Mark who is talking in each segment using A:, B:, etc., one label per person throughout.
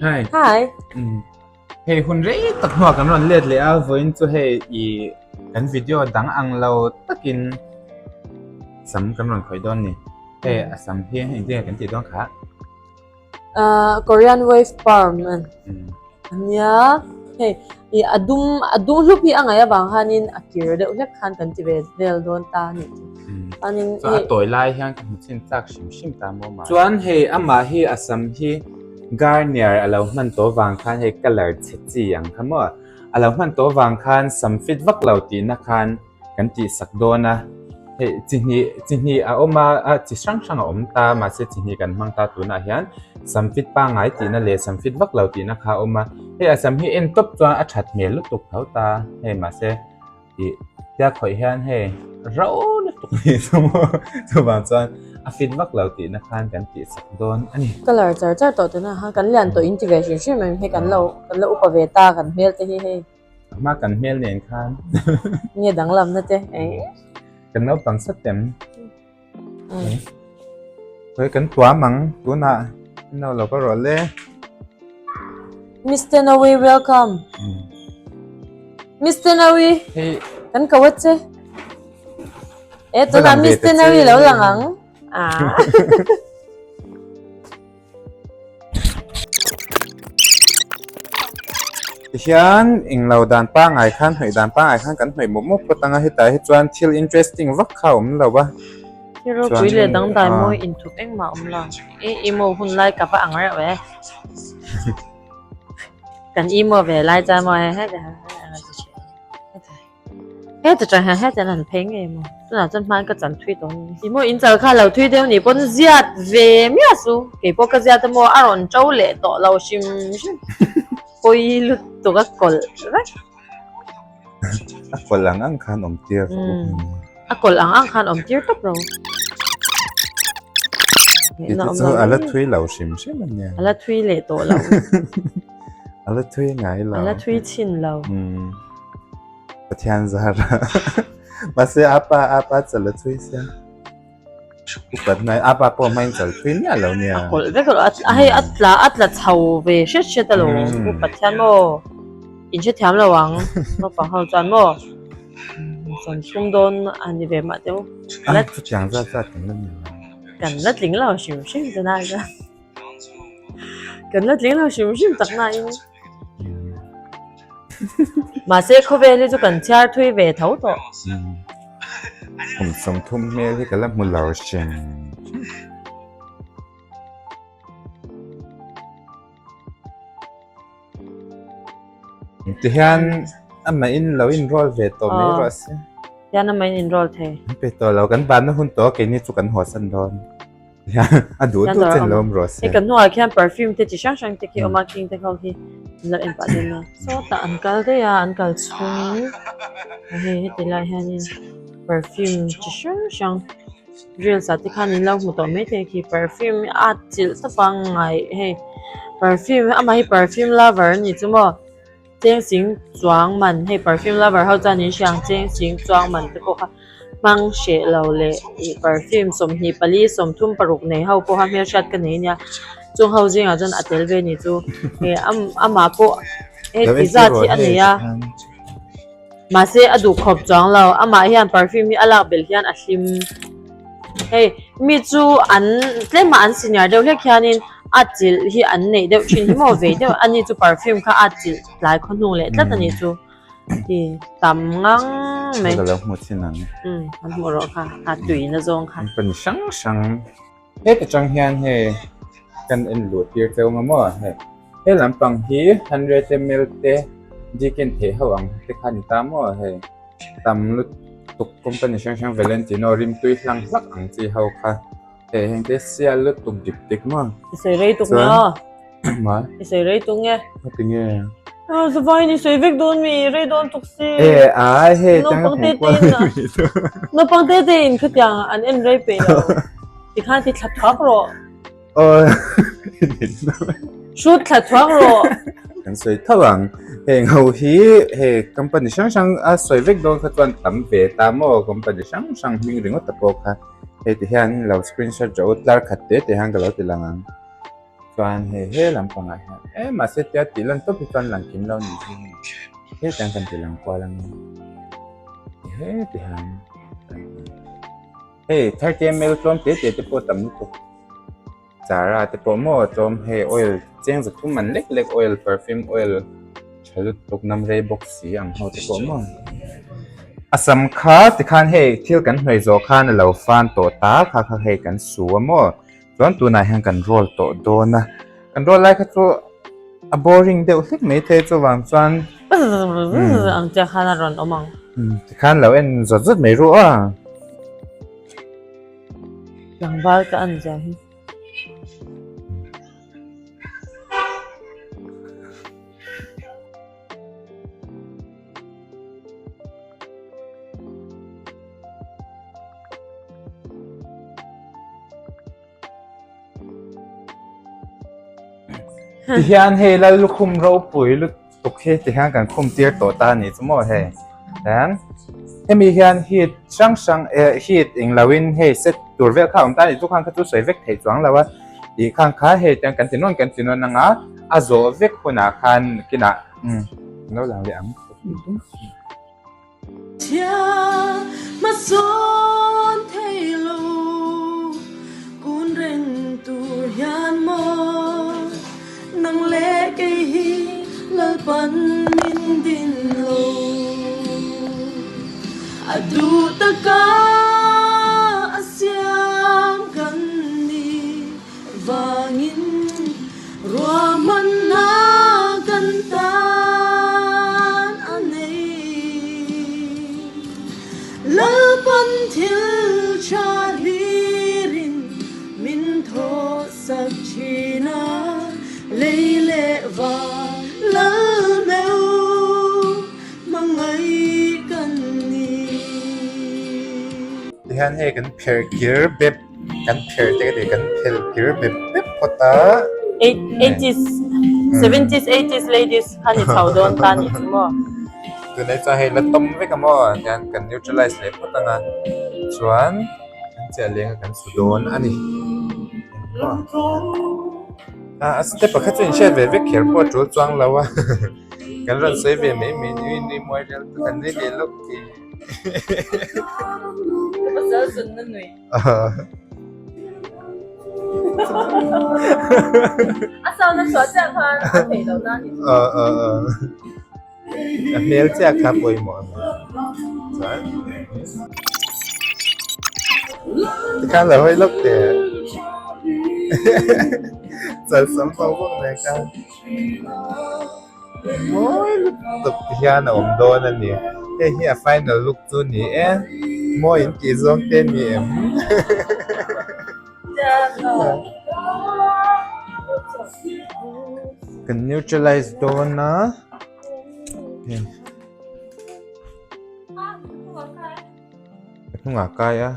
A: Hi.
B: Hi.
A: Hei hun rei tak hnuah kan rawn let leh a, vawiin chu hei i kan video dang ang lo takin sam kan rawn khawih dawn ni. Hei a sam hi engtin nge kan tih dawn kha?
B: Uh, Korean wave perm ania hei i a dum a dum hlup hi a ngaih avang khanin a kir deuh hlek khan kan ti ve vel dawn ta a nih chu. Chuanin
A: Chuan a tawi lai hian ka hmu chhin chak hrim hrim ta maw mah. Chuan hei amah hi a sam hi Garnier a lo hman tawh vang khan hei colour chhe chi ang kha maw a lo hman tawh vang khan sam fit vak lo tihna khan kan tih sak dawn a hei chi hnih chi hnih a awm a a chi hrang hrang a awm ta mahse chi hnih kan hmang ta tunah hian sam fit pangngai tihna leh sam fit vak lo tihna kha a awm a hei a sam hi en tawp chuan a that hmel lutuk tho ta hei mahse ih tia khawih hian hei rau lutuk a nih chu maw chuvang chuan a fit vak lo tihna khan kan tih sak dawn a ni.
B: Colour char char tawh tuna kha kan lian tawh in ti ve hrim hrim em hei kan lo kan la upa ve ta kan hmel te hi hei.
A: A hma kan hmel nen khan.
B: Nge danglamna te eng.
A: Kan naupang sat em. Hei kan tuam ang tunah no lo ka rawh le.
B: Mister Nawi welcome. Mister Nawi.
A: Hei.
B: Kan ko a che. E tunah Mister Nawi lo lang ang. Ah.
A: Tihian englo dan pangngai khan hnawih dan pangngai khan kan hnawih mawp mawp phawt ang a hetah hi chuan thil interesting vak kha a awm lo a.
B: Thil ropui leh dangdai mawi inthup engmah a awm lo. I emo hun lai ka va ang reuh e. Kan emo ve lai chuan maw he he Heta tang hian heta an phei ngei maw? Tunah chuan hmain ka chan thui tawh a ni. Ih maw in chal kha lo thui deuh ni pawn ziat ve miah chu kei pawh ka ziat a maw a rawn to leh tawh lo hrim hrim pawi lutuk a kawlh vek.
A: A kawlh ang ang khan awm tir rawh u.
B: A kawlh ang ang khan awm tir tawp rawh u.
A: Tih te chu a la thui lo hrim hrim a nia.
B: A la thui leh tawh lo.
A: A la thui ngai lo.
B: A la thui chhin lo.
A: Pathian zar a. Mahse apa apa chal a thui sia. Upat hnai apa pawh hmain chal thui miah lo nia.
B: A kawlh vek a a hei a tla a tla chho ve hret hret a lo. U Pathian maw in hrethiam lo ang naupang ho chuan maw sawmthum dawn a ni ve mah teu.
A: A chutiang zat zat kan la ni lo.
B: Kan la tling lo hrim hrim te nai chuan. Kan la tling lo hrim hrim tak nain. Mahse khawvel hi chu kan chhiar thui ve tho tawh.
A: Kum 30 hmel hi ka la hmu lo hrim. Tihian amah in lo inroll ve tawh mai rawh se.
B: Tihian amah in inroll thei.
A: An pe tawh lo kan banna hun tawh keini chu kan haw san dawn. A duh duh chen lo awm rawh se.
B: Hei kan hnungah khian perfume te chi hrang hrang te khi a awm a khing te ho khi an lo en pah dawn a. Sawtah an kal daih a an kal chhungin hei heti lai hianin perfume chi hrang hrang reels ah te khan in lo hmu tawh maithei khi perfume a atchilh tawp a ngai hei perfume amah hi perfume lover a ni chu maw. Cheng sing chuang man hei perfume lover ho chuan in hria ang cheng sing chuang man te pawh kha hmang hreh lo leh ih perfume 24 36 nei ho pawh kha hmelhriat ka nei ania chung ho zingah chuan a tel ve ni chu ih amah pawh heti zat hi a nei a mahse a duh khawp chuang lo amah hian perfume hi a lak belh hian a hlim hei mi chu an tlem ah an senior deuh hlek hianin. A chilh hi an neih deuh thin hi maw vei deuh ani chu perfume kha a chilh tlai khaw hnung leh tlat ani chu ti tam ngang mai
A: ka lo hmu chin ang
B: um an hmuh rawh kha a tui na zawng kha
A: company hrang hrang heta tang hian hei kan en luh tir cheu nga maw hei he lampang hi 100 ml te dikin theih ho ang te kha ni ta maw hei tam lutuk company hrang hrang Valentino rimtui hlang hlak ang chi ho kha. Hei heng te sial lutuk dik dik maw.
B: I sawi rei tuk nge aw.
A: Ma.
B: I sawi rei tuk nge.
A: Ma ti nge.
B: Ah zavai ni sawi vek dawn mi rei dawn tuk si.
A: E ai hei tang
B: Naupang te te in a. Naupang te te in khatiang an en rei peih lo. Tikhan ti thla thuak rawh.
A: Aw.
B: Shoot thla thuak rawh.
A: Kan sawi tho ang. Heng ho hi hei company hrang hrang a sawi vek dawn kha chuan tam ve ta maw company hrang hrang hming ringawt ta pawh kha. Hei ti hian lo screenshot rawh u tlar khat te te hian ka lo ti lang ang. Chuan hei he lampangah hian e mahse tia tih lan tawp hi chuan lang kim lo nih hi hetiang kan ti lang kual ang heti hian hei 30 ml tlawm te te te pawh tam lutuk Zara te pawh maw tlawm hei oil cheng za thum an lek lek oil perfume oil tha lutuk nam rei bawk si ang ho te pawh maw a sam kha tikhan hei thil kan hnawih zawh khan a lo fan tawh ta kha kha hei kan su a maw. Chuan tunah hian kan roll tawh dawn a, kan roll lai kha chu a boring deuh hlek mai thei chuvang chuan
B: ang chiah khan a rawn awm ang.
A: Tikhan lo en zawt zawt mai ruh a.
B: Tlangval ka an zia hi.
A: Tihian hei lal lukhum ropui lutuk hi tihian kan khum tir tawh ta a ni chu maw hei hian hemi hian heat hrang hrang eh heat englo in hei set tur vel kha a awm ta a ni chu khang kha chu sawi vek theih chuang lo a tih khang kha hei tiang kan ti nawn kan ti nawn ang a a zawh vek hunah khan kinah umm lo lang leh ang.
B: Ruahmanna kan tan a nei. Lalpan thil tha hlirin min thawhsak thin a, lei leh van lal meuh hmangaih kan ni.
A: Tihian hei kan pherh kir bep. Kan pher te ka ti kan phel kir bep bep phawt a.
B: Eighties, seventies, eighties ladies kha ni chho dawn ta ni chu maw.
A: Tunah chuan hei la tawm vek a maw tian kan neutralize leh phawt ang a chuan kan chiah leng a kan su dawn a ni. A step pakhat chu inhriat ve vek kher pawh a tul chuang lo a kan rawn sawi ve mai mai nui nui muai rel chu kan nui leh lawk ti.
B: Pasal zunna nui. A sound a chhuah chiah khan a theih loh na a ni.
A: A hmel chiah kha pawimawh a ni. Chuan tikhan lo hawi lawk teh. Chalsam ho bawk nen khan. Mawi lutuk hian a awm dawn a ni. Hei hi a final look chu a ni e. Mawi in tih zawng te a ni em? Kan neutralize dawn a. Ka hnungah kai a.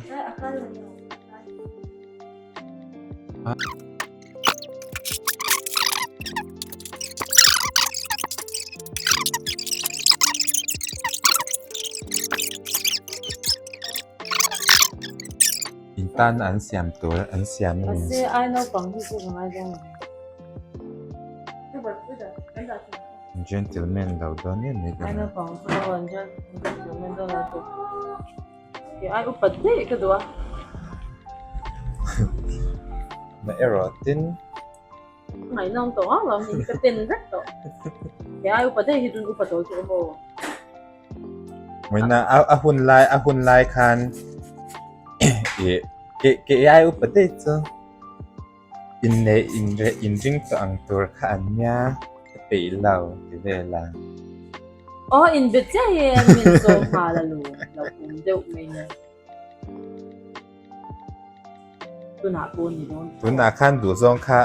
A: In tan an siam tur an siam a ni.
B: Mahse ai naupang hi chu ka ngai dawn lo.
A: Gentleman lo dawn em mai
B: Ai naupang chu an gentleman dawn lo tawp. Ke ai upat daih ka duh a.
A: Na erawh tin.
B: Ngaihnawm tawh ang lo ni ka ten vek tawh. Ke ai upat daih hi tun upa tawh chu awm aw.
A: Mawina a hun lai a hun lai khan i ke ke ai upat daih chu inneih inring tawh ang tur kha an nia ka peih lo ti vel a.
B: Aw inbe chiah hi an min sawm nghal a lu lo awm deuh mai nia. Tunah pawh ni dawn.
A: Tunah khan duhzawng kha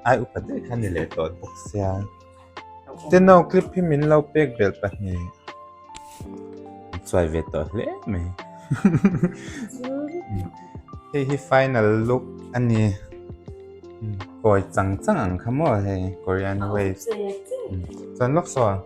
A: ai upa daih kha ni leh tawh bawk sia. Tenau clip hi min lo pek belh pahnih. Chuai ve tawh hle mai. Hei hi final look a ni. Kawi chang chang ang kha maw hei Korean waves. Chuan lawk saw.